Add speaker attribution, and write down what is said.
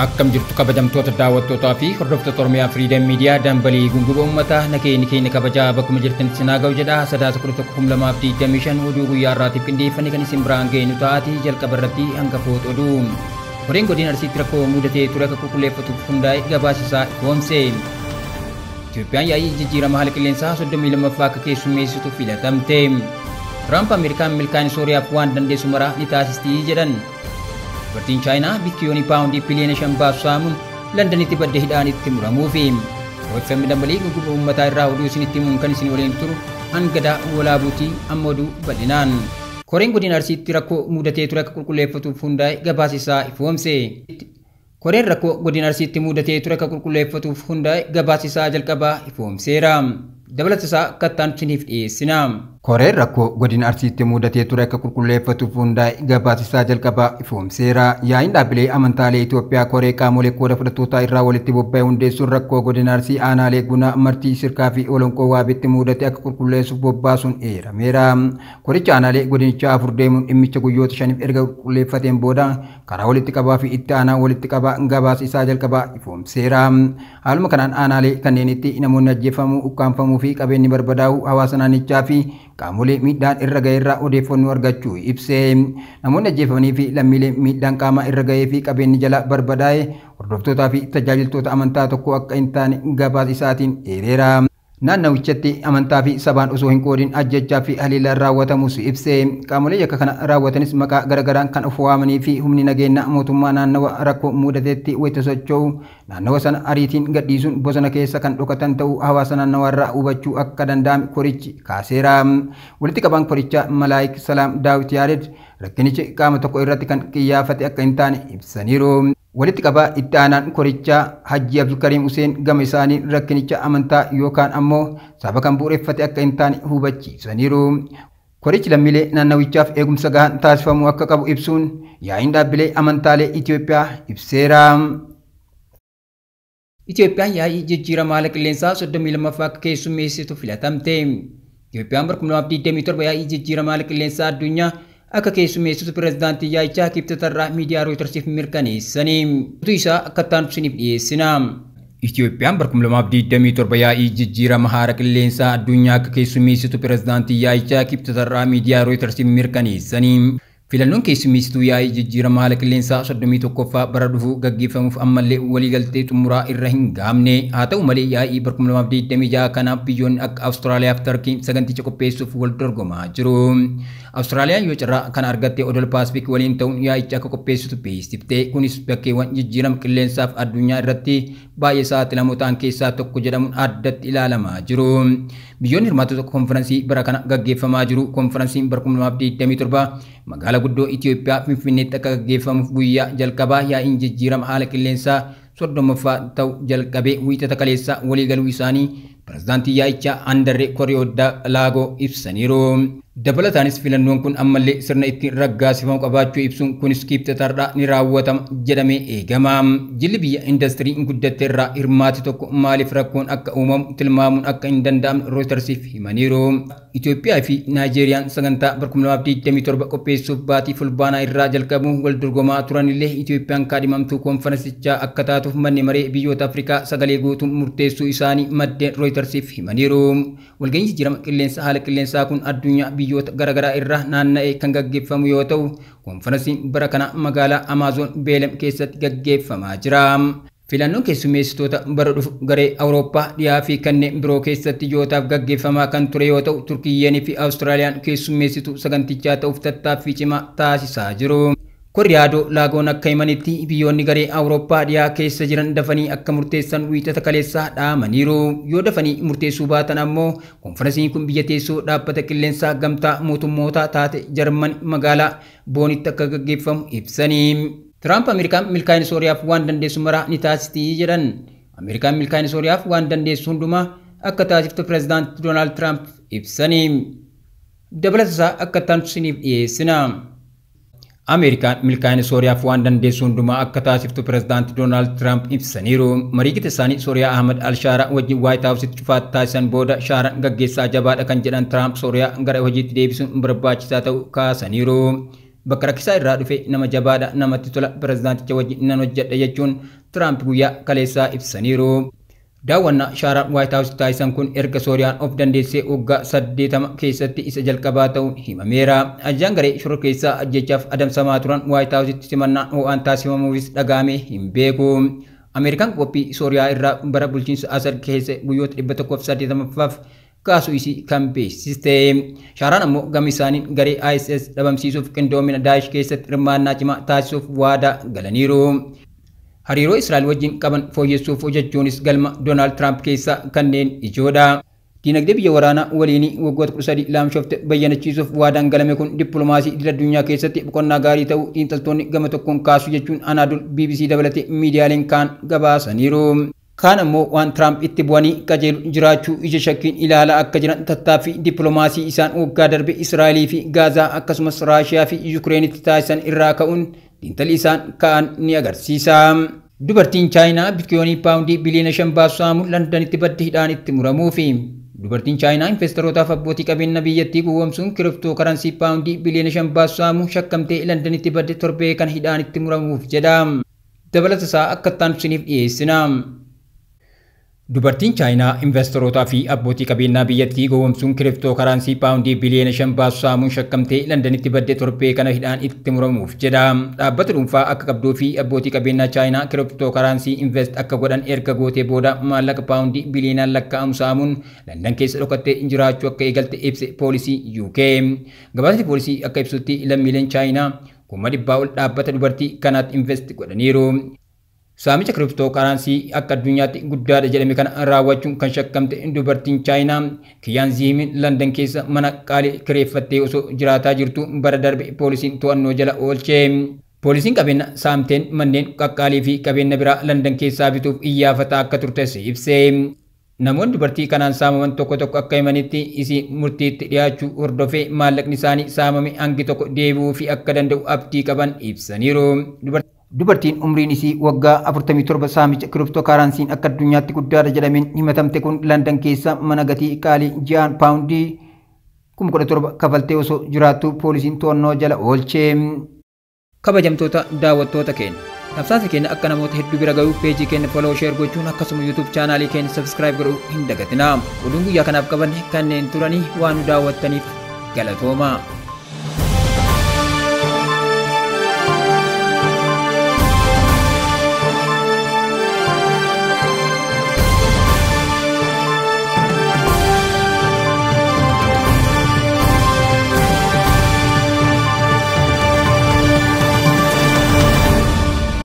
Speaker 1: Akkam jirtu kabajamtoota daawwattootaa fi hordoftoota Oromiyaa Freedom Media dambalii gunguma uummataa nageenyi keenya kabajaa bakkuma jirtanitti sinaa ga'u jedha. Sadaasa 11/2025 oduu guyyaa har'aatiif qindeeffannee kan isin biraan geenyu ta'aatii jalqaba irratti hangafoota oduu. Koreen godina Arsiitti rakkoo mudatee ture akka qulqulleeffatuuf hundaa'e gabaasa ifoomse. Itoophiyaan yaa'ii jijjiirama haala qilleensaa 32ffaa akka keessummeessitu filatamte. Tiraamp Ameerikaan milkaa'ina Sooriyaaf waan dandeessu maraa ni taasisti jedhan. Dubartiin Chaayinaa biliyoonii paawundii biliyoona 5 baasu saamuun Londanitti badda hidhaan itti muramuufi. OFM dambalii gunguma uummataa irraa oduu isinitti himuun kan isin waliin turu hangadaa walaabuutii amma oduu bal'inaan. Koreen godina Arsiitti rakkoo mudatee ture akka qulqulleeffatuuf hundaa'e gabaasa isaa ifoomse. Koreen rakkoo godina Arsiitti mudatee ture akka qulqulleeffatuuf hundaa'e gabaasa isaa jalqabaa ifoomseera. Dabalata isaa kattaan isiniif dhiyeessina.
Speaker 2: Koreen rakkoo godina Arsiitti mudatee ture akka qulqulleeffatuuf hundaa'e gabaasa isaa jalqabaa ifoomseera. Yaa'iin dhaabbilee amantaalee Itoophiyaa koree qaamolee qooda fudhattootaa irraa walitti bobba'e hundeessuun rakkoo godina Arsii aanaalee Gunaa, Martii, Sirkaa fi Olonqoo Waabitti mudate akka qulqulleessuuf bobbaasuun eerameera. Koricha aanaalee godinichaa afur deemuun dhimmicha guyyoota 5 erga qulqulleeffateen booda karaa walitti qabaa fi itti aanaa walitti qabaa gabaasa isaa jalqabaa ifoomseera. Haaluma kanaan aanaalee kanneenitti namoonni ajjeefamuu, ukkaanfamuu fi qabeenyi barbadaa'uu hawaasa naannichaa fi qaamolee miidhaan irra ga'e irraa odeeffannoo argachuu ibse. Namoonni ajjeefamanii fi lammiilee miidhaan qaamaa irra ga'ee fi qabeenyi jala barbadaa'e hordoftootaa fi tajaajiltoota amantaa tokko akka hin taane gabaasa isaatiin eereera. Naannawichatti amantaa fi sabaan osoo hin qoodin ajjechaa fi haleellaan raawwatamus ibse. Qaamolee yakka kana raawwatanis maqaa garagaraan kan of waamanii fi humni nageenya mootummaa naannawa rakkoo mudateetti wayita socho'u naannawa sana ariitiin gadhiisuun bosona keessa kan dhokatan ta'uu hawaasa naannawaarraa hubachuu akka danda'ame korichi kaaseera. Walitti qabaan korichaa Malaayik Salaam Daawit Yaared rakkinichi qaama tokko irratti kan qiyyaafate akka hin taane ibsaniiru. Walitti qabaa itti aanaan korichaa Hajji Abdulkariim Huseen gama isaanii rakkinicha amantaa yookaan ammoo saba kan bu'uureffate akka hin taane hubachiisaniiru. Korichi lammiilee naannawichaaf eegumsa gahaan taasifamuu akka qabu ibsuun yaa'iin dhaabbilee amantaalee Itoophiyaa ibseera.
Speaker 1: Itoophiyaan yaa'ii jijjiirama haala qilleensaa 32ffaa akka keessummeessitu filatamte. Itoophiyaan bara 2027 yaa'ii jijjiirama haala qilleensaa addunyaa akka keessummeessitu pirezidaantii yaa'ichaa Kibxatarraa miidiyaa Rooyitersiif mirkaneessanii. Utuu isaa akka ta'an isiniif dhiyeessina. Itoophiyaan bara 2027 yaa'ii jijjiirama haala qilleensaa addunyaa akka keessummeessitu pirezidaantii yaa'ichaa Kibxatarraa miidiyaa Rooyitersiif mirkaneessanii. Filannoon keessummeessituu yaa'ii jijjiirama haala qilleensaa 31ffaa bara dhufu gaggeeffamuuf ammallee waliigaltee xumuraa irra hin gahamne. Haa ta'u malee yaa'ii bara 2026 kanaaf biyyoonni akka Awustiraaliyaa fi Tarkiin saganticha qopheessuuf wal dorgomaa jiru. Awustiraaliyaan yoo carraa kana argatte Odol Paasifik waliin ta'uun yaa'icha akka qopheessitu beeksifte. Kunis bakkeewwan jijjiirama qilleensaaf addunyaa irratti baay'ee saaxilamoo ta'an keessaa tokko jedhamuun addatti ilaalamaa jiru. Biyyoonni hirmaattota konferansii bara kana gaggeeffamaa jiru. Konferansiin bara 2027 magaalaa guddoo Itoophiyaa Finfinneetti akka gaggeeffamuuf guyyaa jalqabaa yaa'iin jijjiirama haala qilleensaa 30ffaa ta'u jalqabee wiixata kaleessaa waliigaluu isaanii pirezidaantii yaa'ichaa Andarree Koriyoo Laagoo ibsaniiru. Dabalataanis filannoon kun ammallee sirna ittiin raggaasifamu qabaachuu ibsuun kunis kibxatarraa ni raawwatama jedhamee eegama. Jilli biyya indastirii guddatte irraa hirmaati tokko maaliif rakkoon akka uumamu tilmaamuun akka hin danda'amne Rooyitersiif himaniiru. Itoophiyaa fi Naayijeeriyaan sagantaa bara 2027 qopheessuuf baatii fulbaanaa irraa jalqabuun wal dorgomaa turanillee Itoophiyaan kaadhimamtuu konferansichaa akka taatuuf manni maree biyyoota Afrikaa sagalee guutuun murteessuu isaanii maddeen Rooyitersiif himaniiru. Walga'iin jijjiirama qilleensa haala qilleensaa kun addunyaa biyyoota garaagaraa irraa naanna'ee kan gaggeeffamu yoo ta'u, konferansiin bara kana magaalaa Amaazon Beelem keessatti gaggeeffamaa jira. Filannoon keessummeessitoota bara dhufu garee Awurooppaa dhiyaa fi kanneen biroo keessatti yootaaf gaggeeffamaa kan ture yoo ta'u, Turkiyyeenii fi Awustiraaliyaan keessummeessituu sagantichaa ta'uuf tattaaffii cimaa taasisaa jiru. Korriyaadoo Laagoon akka himanitti biyyoonni garee Awurooppaa dhiyaa keessa jiran dafanii akka murteessan wiixata kaleessaa dhaamaniiru. Yoo dafanii murteessuu baatan ammoo konferansiin kun biyya teessoo dhaabbata qilleensaa gamtaa mootummootaa taate Jarman magaalaa Boonitti akka gaggeeffamu ibsanii. Tiraamp Ameerikaan milkaa'ina Sooriyaaf waan dandeessu maraa ni taasisti jedhan. Ameerikaan milkaa'ina Sooriyaaf waan dandeessu hundumaa akka taasiftu pirezidaantii Doonaald Tiraamp ibsanii. Dabalata isaa akka ta'an isiniif dhiyeessina. Ameerikaan milkaa'ina Sooriyaaf waan dandeessu hundumaa akka taasiftu pirezidaantii Doonaald Tiraamp ibsaniiru. Marii gita isaanii Sooriyaa Ahmad Alshaaraa wajjin Waayit Haawusitti cufaatti taasisan booda Shaaraan gaggeessaa jabaadha kan jedhan Tiraamp Sooriyaa gara hojiitti deebisuun barbaachisaa ta'uu kaasaniiru. Bakka rakkisaa irraa dhufe nama jabaadha, namatti tola, pirezidaanticha wajjin nan hojjedha jechuun Tiraamp guyyaa kaleessaa ibsaniiru. Daawwannaa Shaaraan Waayit Haawus taasisan kun erga Sooriyaan of dandeessee waggaa 80 keessatti isa jalqabaa ta'uun himameera. Ajajaan garee shororkeessaa ajjeechaaf adamsamaa turan Waayit Haawusitti simannaan ho'aan taasifamuufis dhaga'amee hin beeku. Ameerikaan qophii Sooriyaa irraa bara bulchiinsa Asad keessa guyyoota 180ffaaf kaasuu isii kan beeksiste. Shaaraan ammoo gama isaaniin garee ISIS dhabamsiisuuf qindoomina Daa'ish keessatti hirmaannaa cimaa taasisuuf waadaa galaniiru. Hariiroo Israa'el wajjin qaban fooyyessuuf hojjechuunis galma Doonaald Tiraamp keessaa kanneen ijoodha. Diinagdee biyya waraanaa waliinii waggoota 13 laamshofte bayyanachiisuuf waadaan galame kun dippiloomaasii idil addunyaa keessatti boqonnaa gaarii ta'uu xiinxaltoonni gama tokkoon kaasu jechuun Anaadol BBC dabalatee miidiyaaleen kaan gabaasaniiru. Kaan ammoo waan Tiraamp itti bu'anii qajeelu jiraachuu ija shakkiin ilaalaa akka jiran tattaaffii dippiloomaasii isaan waggaa darbe Israa'elii fi Gaazaa akkasumas Raashiyaa fi Yukireenitti taasisan irraa ka'uun xiinxalli isaan ka'an ni agarsiisa. Dubartiin Chaayinaa bitikoonii paawundii biliyoona 5 baasu saamuun Londanitti badde hidhaan itti muramuufi. Dubartiin Chaayinaa investorootaaf abbootii qabeenya biyyattii gowwoomsuun kiriptoo karansii paawundii biliyoona 5 baasu saamuun shakkamtee Londanitti badde torbee kan hidhaan itti muramuuf jedha. Dabalata isaa akka itti isiniif dhiyeessina. Dubartiin Chaayinaa investorootaa fi abbootii qabeenyaa biyyattii gowwoomsuun kiriptoo karansii paawundii biliyoona 5 baasu saamuun shakkamtee Londanitti badde torbee kana hidhaan itti muramuuf jedha. Dhaabbata dhuunfaa akka qabduu fi abbootii qabeenyaa Chaayinaa kiriptoo karansii invest akka godhan erga gootee booda maallaqa paawundii biliyoonaan lakkaa'amu saamuun London keessa dhokattee jiraachuu akka eegalte ibse poolisii UK. Gabaasni poolisii akka ibsutti lammiileen Chaayinaa 100,000 ol dhaabbata dubartii kanaatti invest godhaniiru. Saamicha kiriptoo karansii akka addunyaatti guddaadha jedhame kana raawwachuun kan shakkamte dubartiin Chaayinaa Kiyaan Zihimin London keessa mana qaalii kireeffattee osoo jiraataa jirtu bara darbe poolisiin to'annoo jala oolche. Poolisiin qabeenya saamteen manneen qaqqaalii fi qabeenya biraa London keessaa bituuf iyyaafataa akka turtes ibse. Namoonni dubartii kanaan saamaman tokko tokko akka himanitti isii murtiitti dhiyaachuu hordofee maallaqni isaanii saamame hangi tokko deebi'uu fi akka danda'u abdii qaban ibsaniiru.
Speaker 2: Dubartiin umriin isii waggaa 47 saamicha kiriptoo karansiin akka addunyaatti guddaadha jedhameen himatamte kun London keessa mana gatii qaalii ji'aan paawundii 17,000 kafaltee osoo jiraattu poolisiin to'annoo jala oolche.
Speaker 1: Kabajamtoota daawwattoota keenya. Tamsaasa keenya akka namoota hedduu bira ga'uuf peejii keenya follow share gochuun akkasuma YouTube chaanaalii keenya subscribe godhuu hin dagatinaa. Oduun guyyaa kanaaf qabanne kanneen turanii waan nu daawwattaniif galatoomaa.